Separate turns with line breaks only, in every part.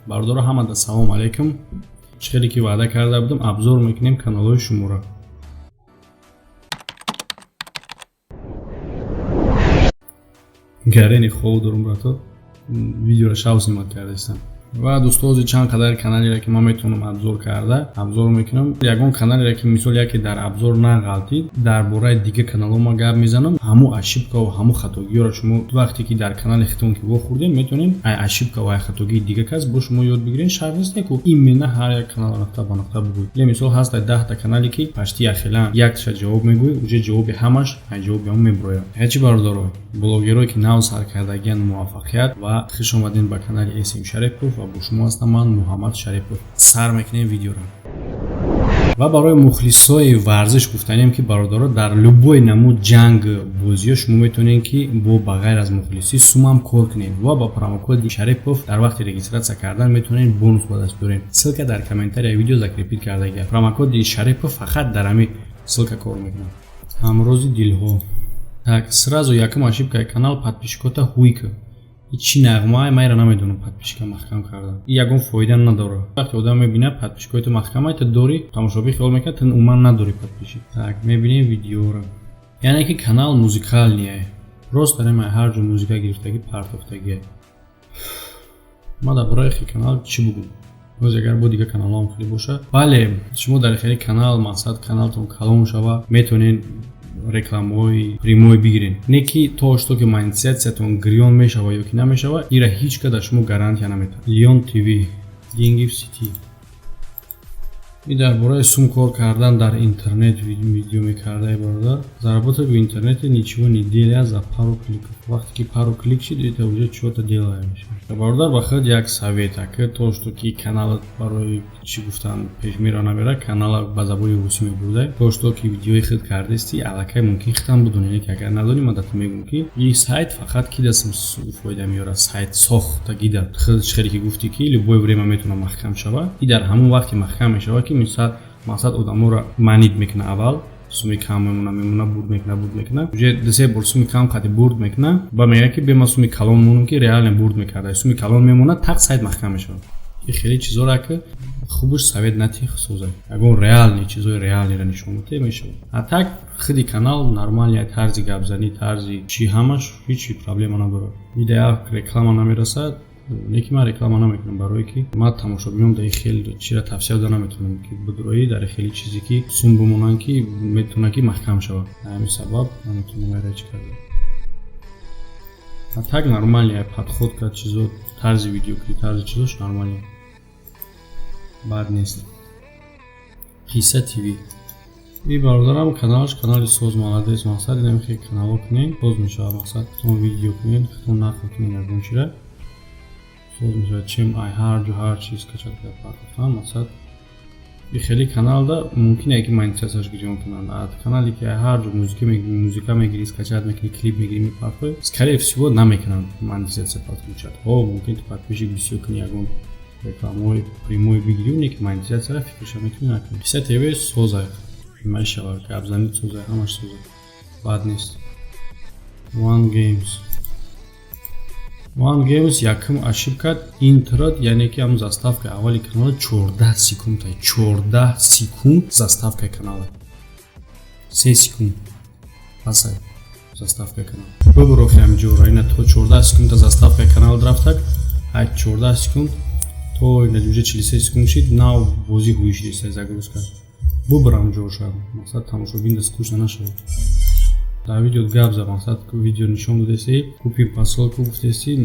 Бародаро, ҳамада салом алейкум. Чӣ хеле ки ваъда карда будам, обзор мекунем каналҳои шуморо. Гарени хоб дорум, брато, видеоро шав снимать кардаистам. Ва дӯстози, чанд қадар каналеро, ки ман метавонам обзор карда, обзор мекунам. Ягон каналеро, ки мисол яке дар обзор нағалтид, дар бораи дигар каналҳо ман гап мезанам. Ҳамун ошибкаву ҳамун хатогиҳоро шумо вақте ки дар канали хитон ки вохӯрдем, метавонем ай ошибкаву ай хатогии дига кас бо шумо ёд бигирем. Шарт нест, ку именно ҳар як канал нуқта ба нуқта бигӯй. Я мисол, ҳаста 10-та канале, ки пашти яхелан якташа ҷавоб мегӯй, уже ҷавоби ҳамаш ай ҷавоби ҳам меброяд. Ҳечи, бародаро, блогерое ки нав сар кардагиян, муваффақият ва хуш омадем ба канали СМ Шарипов, ва бо шумо ҳастам ман, Муҳаммад Шарипов. Сар мекунем видеоро. Ва барои мухлисои варзиш гуфтанем, ки, бародаро, дар любой намуд ҷанг бозиё шумо метавонед, ки бо ба ғайр аз мухлисӣ сумам кор кунед, ва ба промокоди Шарипов дар вақти регистрация кардан метавонед бонус ба даст биёред. Ссылка дар комментария видео закрепить кардагия. Промокоди Шарипов фақат дар ҳами ссылка кор мекунад. Ҳамрози дилҳо. Так, сразу якум ошибкаи канал: подписчикота ҳуйка. Чӣ нағмаи майра намедонам. Подписчика маҳкам кардан ягон фоида надорад. Вақте одам мебинад, подписчикои ту маҳкамай, ту дорӣ, тамошобин хиёл мекунад, ту умуман надорӣ подписчик. Так, мебинем видеоро, яъне ки канал музыкальный, просто ремай ҳар ҷо музыка гирифтагӣ, партофтагия. Ма дар бораи хе канал чӣ бугум? Боз агар бо дигар каналҳоам хеле боша, бале, шумо дар хели канал, мақсад, каналтон калон шава, метавонед рекламаҳои прямой бигирен. Не ки то что ки монетизатсиятон гирён мешава ё ки намешава, ира ҳеҷ ка дар шумо гарантия наметавад. Лион ТВ, деньги в сети. И дар бораи сум кор кардан дар интернет видео мекардаи, бародар. Заработать в интернете, ничего не делая, за пару кликов. Вақте ки пару клик шид, это уже чего-то делая мешавад. Бародар, ба худ як совет: ака, то что ки каналат барои чӣ гуфтан пеш мера намера, канала ба забони русӣ мебурдай. То что ки видеои худ кардасти, аллакай мумкин хитам будони, ки агар надонӣ, ман дата мегӯм, ки и сайт фақат ки дастам фоида меёрад, сайт сохта гида. Худ хеле ки гуфтӣ, ки любое время метавона маҳкам шава, и дар ҳамон вақте маҳкам мешава, ки мисал, мақсад, одаморо манид мекуна. Аввал суми кам мемона, мемона, бурд мекуна, бурд мекуна, уже дусе бор суми кам қади бурд мекуна ва мегӯяд, ки бема суми калон монум, ки реально бурд мекарда, суми калон мемона, так сайт маҳкам мешавад. И хеле чизоро ки хубуш совет натих созад, ягон реальный чизои реальныйро нишон диҳе мешавад. А так худи канал нормальный, тарзи гапзанӣ, тарзи чӣ, ҳамаш ҳеҷ проблема надорад. Ида як реклама намерасад. Не ки ман реклама намекунам, барое ки ман тамошобинон дар хеле чира тавсия дода наметавонам, ки бидроӣ дар хеле чизе, ки сум бимонанд, ки метавонад, ки маҳкам шавад. Ҳамин сабаб наметавонам айра чӣ карда. А так нормальный подход кард, чизо, тарзи видеоклип, тарзи чизош нормальный, бад нест. Қисса ТВ. И бародарам, каналаш канали соз, молодец. Мақсад, инам хеле каналҳо кунем, соз мешавад. Мақсад, худтон видео кунед, худтон нақл кунед, ягон чира соз мешавад, чем ай ҳар ҷо ҳар чиз качат партофтан. Мақсад, и хеле каналда мумкин е ки монетизатсияш гирён кунанд. А канале ки ҳар ҷо музыка мегирӣ, скачать мекунӣ, клип мегирӣ, мепартоӣ, скорее всего намекунанд монетизатсия подключать. Ҳо, мумкин ту подписчик бисёр кунӣ, ягон рекламаҳои прямой бигирӣ, не ки монетизатсияра фикрша метавонӣ накунӣ. Қисса ТВ созай мешавад, гапзанӣ созай, ҳамаш созай, бад нест. One Games. One Games, якум ошибка интро, яъне ки ҳамн заставкаи аввали канала 14 секунд, 14 секунд заставкаи канала, 3 секунд пасай заставкаи канал. Бубурохи ҳамҷора ина то 14 секунда заставкаи канал рафтак, ай 14 секунд то ина уже 43 секунд шид, нав бозӣ ҳуи шидиста, загрузка. Бубурам ҷоша, мақсад, тамошобин скучно нашавад. Дар видео гап за, мақсад, видео нишон додеси, купи посылку гуфтеси,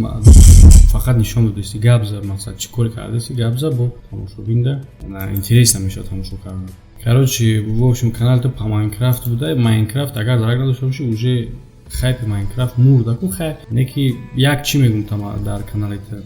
фақат нишон додеси, гап за, мақсад, чӣ коре кардеси, гап за, бо тамошобинда интересно мешавад тамошо кардан. Короче, в общем, канали ту по Майнкрафт буда. Майнкрафт агар дарак надошта бошӣ, уже хайпи Майнкрафт мурда ку. Хай, не ки як чӣ мегум, дар канали ту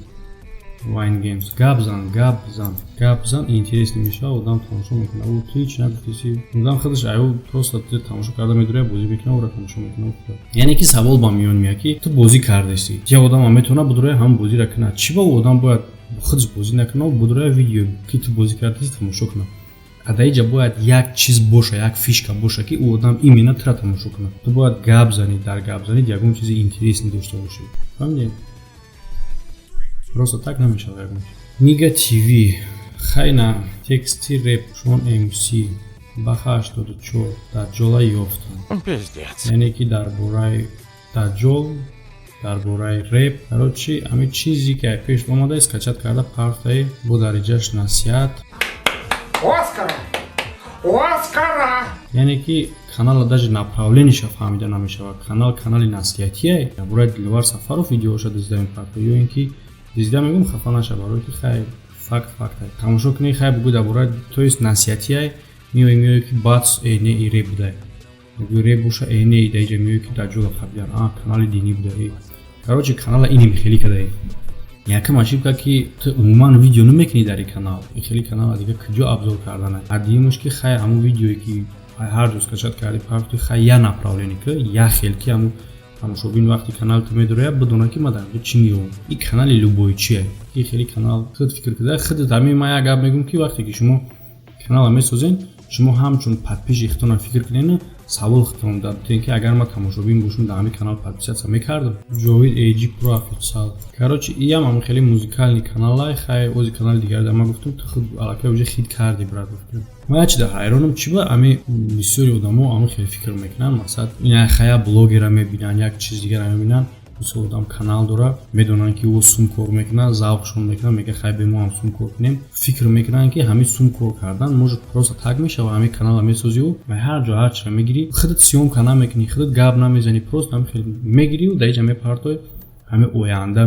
Wine Games гап зан, гап зан, гап зан, интересный мешавад, одам тамошо мекунад. Ӯ ту ҳеч нагуфтеси, одам худаш аю просто тамошо карда медуря, бозӣ мекунад, ӯра тамошо мекунад. Яъне ки савол ба миён меяд, ки ту бозӣ кардеси, як одамам метавонад будурая ҳам бозира кунад. Чӣ ба ӯ одам бояд худаш бозӣ накунад, будурая видео, ки ту бозӣ кардеси, тамошо кунад? А дар инҷа бояд як чиз боша, як фишка боша, ки ӯ одам именно тура тамошо кунад. Ту бояд гап занӣ, дар гап занӣ ягон чизи интересный дошта бошӣ, фаҳмидӣ? Просто так намешавад ягон чиз. Нига ТВ, хайна тексти реп шон МС баха 84 Даҷҷола ёфтанд.
Пиздец.
Яъне ки дар бораи Даҷҷол, дар бораи реп. Короче, ҳамин чизе ки ай пеш омада, скачать карда партаи, бо дариҷаш насиҳат.
Оскара! Оскара!
Яъне ки канала даже направление ша фаҳмида намешавад. Канал канали насиҳатие, дар бораи Диловар Сафаров видеоша дизда мепарта, ё ин ки дизда мегӯм, хафа наша, барое ки хай, факт факт, тамошо кунӣ, хай, бугӯ дар бораи, то есть насиҳатие. Меои ки баъд э не, и реп будай, мегӯи реп боша, э не, даиҷа меои ки Даҷҷола қабидан, а канали динӣ буда. Короче, канала иним хеле кадаи. Якам ошибка, ки ту умуман видео намекунӣ дар ин канал. Ин хеле канала дига куҷо обзор кардана? А дуюмаш, ки хай, ҳамун видеое ки ҳар ҷо скачать карди, партои, хай, я направление ки я хел, ки ҳамун тамошобин вақти канал ту медорояд, бидонад, ки ман дар инҷо чӣ меёбам. Ин канали любой чие, ин хеле канал худ фикр куда худат. Ҳамин ман як гап мегӯм, ки вақте ки шумо канала месозен, шумо ҳамчун подписчик худтонам фикр кунед, савол худтон додем, ки агар ман тамошобин бошам, дар ҳамин канал подписаться мекардам. Ҷовид Эйҷи Про Официал. Короче, иам ҳам хеле музыкальный каналай. Хай, ози канали дигар дар ман гуфтам, ту худ аллакай уже хит карди, брат, гуфтам. Ман як чида ҳайронам, чӣ ба ами бисёри одамо ами хеле фикр мекунанд. Мақсад, ина хая блогера мебинанд, як чиз дигара мебинанд. Мисол, одам канал дорад, медонанд, ки ӯ сум кор мекунад, завқшон мекунад, мега: «Хай, бе мо ҳам сум кор кунем». Фикр мекунанд, ки ҳамин сум кор кардан может просто так мешава. Ҳамин канала месозиу ва ҳар ҷо ҳар чиро мегирӣ, худат съёмка намекунӣ, худат гап намезанӣ, просто ҳамин хел мегирию дар иҷа мепартои, ҳамин оянда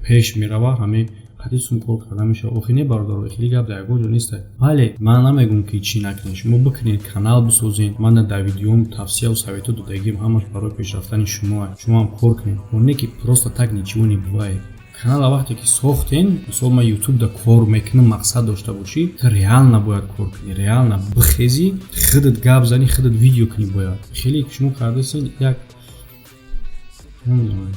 пеш мерава, ҳамин қати сум кор карда мешава. Охи не, бародаро, хеле гап дар ягон ҷо неста. Бале, ман намегӯм, ки чӣ накунед, шумо бикунед, канал бисозед. Ман дар видеом тавсияву советҳо додагим, ҳамаш барои пешрафтани шумо. Шумо ҳам кор кунед, но не ки просто так ничего не бывает. Канала вақте ки сохтен, мисол, ман ютубда кор мекунам, мақсад дошта бошӣ, ту реально бояд кор кунӣ, реально бихезӣ, худат гап занӣ, худат видео кунӣ бояд. Хеле шумо кардасен, як намедонам,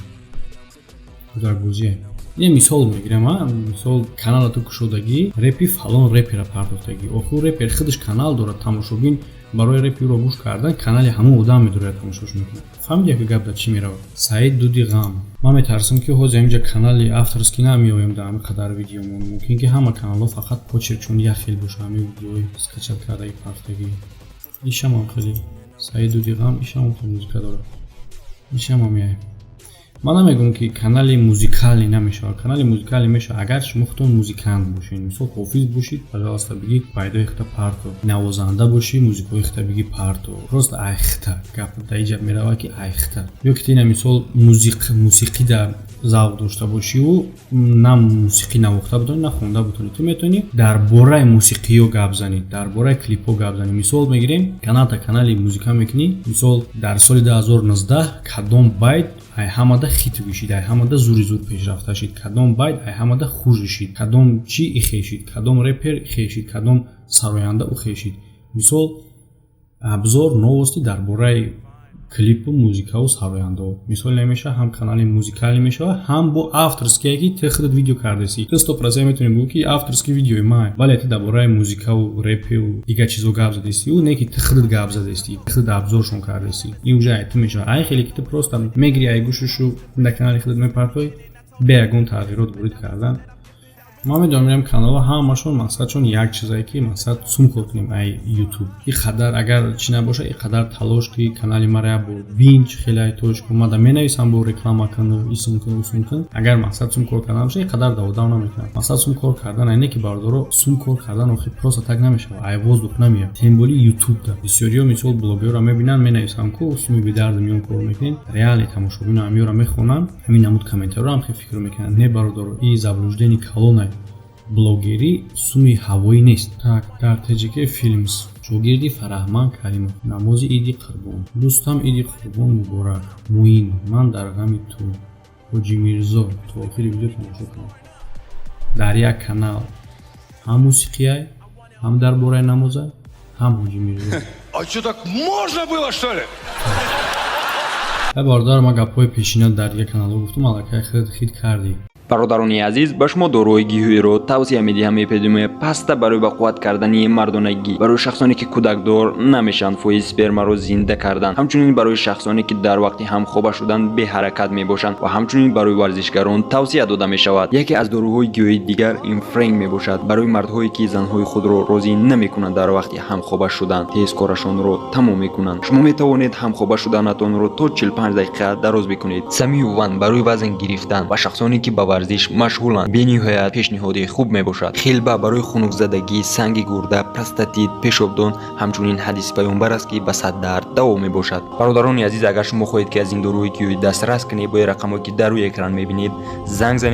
кӯдакбозие. Ин мисол мегирам, а мисол, канала ту кушодагӣ, репи фалон репера партофтагӣ. Охир репер худаш канал дорад, тамошобин барои репи ӯро гӯш кардан канали ҳамон одам медорад, тамошош мекунад. Фаҳмидия, ки гап дар чӣ меравад? Саид Дуди Ғам. Ман метарсам, ки ҳозир ҳаминҷа канали авторский намеоем. Дар ҳамин қадар видеомон мумкин, ки ҳама каналҳо фақат почерк чун як хел боша, ҳамин видеои скачать кардаги партофтагӣ. Ишамам хеле Саид Дуди Ғам, ишамам хеле музыка дорад, ишамам яй. Ман намегӯм, ки канали музыкальный намешавад. Канали музыкальный мешавад, агар шумо худтон музикант бошед. Мисол, ҳофиз бошид, пожалуйста, биги пайдои хита парто. Навозанда бошӣ, музикаҳои хита биги парто. Просто айхта гап дар иҷа меравад, ки айхта ё ки тина, мисол, мусиқида завқ дошта бошиву на мусиқӣ навохта бутонӣ, на хонда бутонӣ, ту метавонӣ дар бораи мусиқиё гап занӣ, дар бораи клипҳо гап занӣ. Мисол мегирем, каналта канали музыка мекунӣ. Мисол, дар соли 2019 кадом байт ай ҳамада хит бишид, ай ҳамада зури зур пешрафта шид, кадом байт ай ҳамада хуш шид, кадом чӣ ихешид, кадом репер ихешид, кадом сароянда ухешид. Мисол, обзор, новости дар бораи клипу, музикаву сарояндао, мисол, намешава. Ҳам канали музыкальный мешава, ҳам бо авторские, ки ту худат видео кардаси. Ту 100% метавонӣ бигӯ, ки авторский видеои ман. Бале, ту дар бораи музикаву репу дигар чизо гап задастию, не ки ту худат гап задасти, худат обзор шон кардасти. Ин уже ай ту мешава. Ай хеле ки ту просто мегири, ай гӯшушу дар канали худат мепартоӣ, бе ягон тағйирот ворид кардан. Ман медонам, мирам, каналҳо ҳамашон мақсадшон як чизае, ки мақсад сум кор кунем ай ютуб. И қадар агар чӣ набоша, и қадар талош, ки канали мара як бор бин, чӣ хеле ай тош мада менависам, бо реклама кун, исм кун, усм кун. Агар мақсад сум кор кардан боша, и қадар даводав намекунам. Мақсад сум кор кардан ай не, ки бародаро, сум кор кардан охи просто так намешава, ай воздух намеяд, тем более ютубда. Бисёриҳо, мисол, блогерро мебинанд, менависам ку суми бедарду миён кор мекунед. Реально тамошобино ҳамиёро мехонанд, ҳамин намуд комментариро ҳам хел фикр мекунанд. Не, бародаро, и заблуждение калонай. Блогерӣ суми ҳавоӣ нест. Так, дар ТЖК Филмс шогирди Фараҳманд Каримов, намози Иди Қурбон, дӯстам, Иди Қурбон муборак, Муин, ман дар ғами ту, Ҳоҷи Мирзо. То охири видео тамошо кунед. Дар як канал ҳам мусиқияй, ҳам дар бораи намоза, ҳам Ҳоҷи Мирзо.
А что, так можно было, что ли?
Бародар, ман гапҳои пешина дар дигар каналҳо гуфтам, аллакай хит кардӣ.
Бародарони азиз, ба шумо доруҳои гиёҳиро тавсия медиҳам. Эпидемия паста барои ба қувват кардани мардонагӣ, барои шахсоне, ки кӯдакдор намешаванд, фоизи спермаро зинда кардан, ҳамчунин барои шахсоне, ки дар вақти ҳамхоба шудан беҳаракат мебошанд ва ҳамчунин барои варзишгарон тавсия дода мешавад. Яке аз доруҳои гиёҳии дигар ин френг мебошад, барои мардҳое, ки занҳои худро розӣ намекунанд, дар вақти ҳамхоба шудан тез корашонро тамом мекунанд. Шумо метавонед ҳамхоба шуданатонро то 45 дақиқа дароз бикунед. Самиюван барои вазн гирифтан ва шахсоне, ки ба варзиш машғуланд, бениҳоят пешниҳоди хуб мебошад. Хилба барои хунукзадагӣ, санги гурда, простатит, пешобдон. Ҳамчунин ҳадиси паёмбар аст, ки ба сад дард даво мебошад. Бародарони азиз, агар шумо хоҳед, ки аз ин доруҳои гиёҳӣ дастрас кунед, бо рақамҳое, ки дар рӯи экран мебинед, занг занед.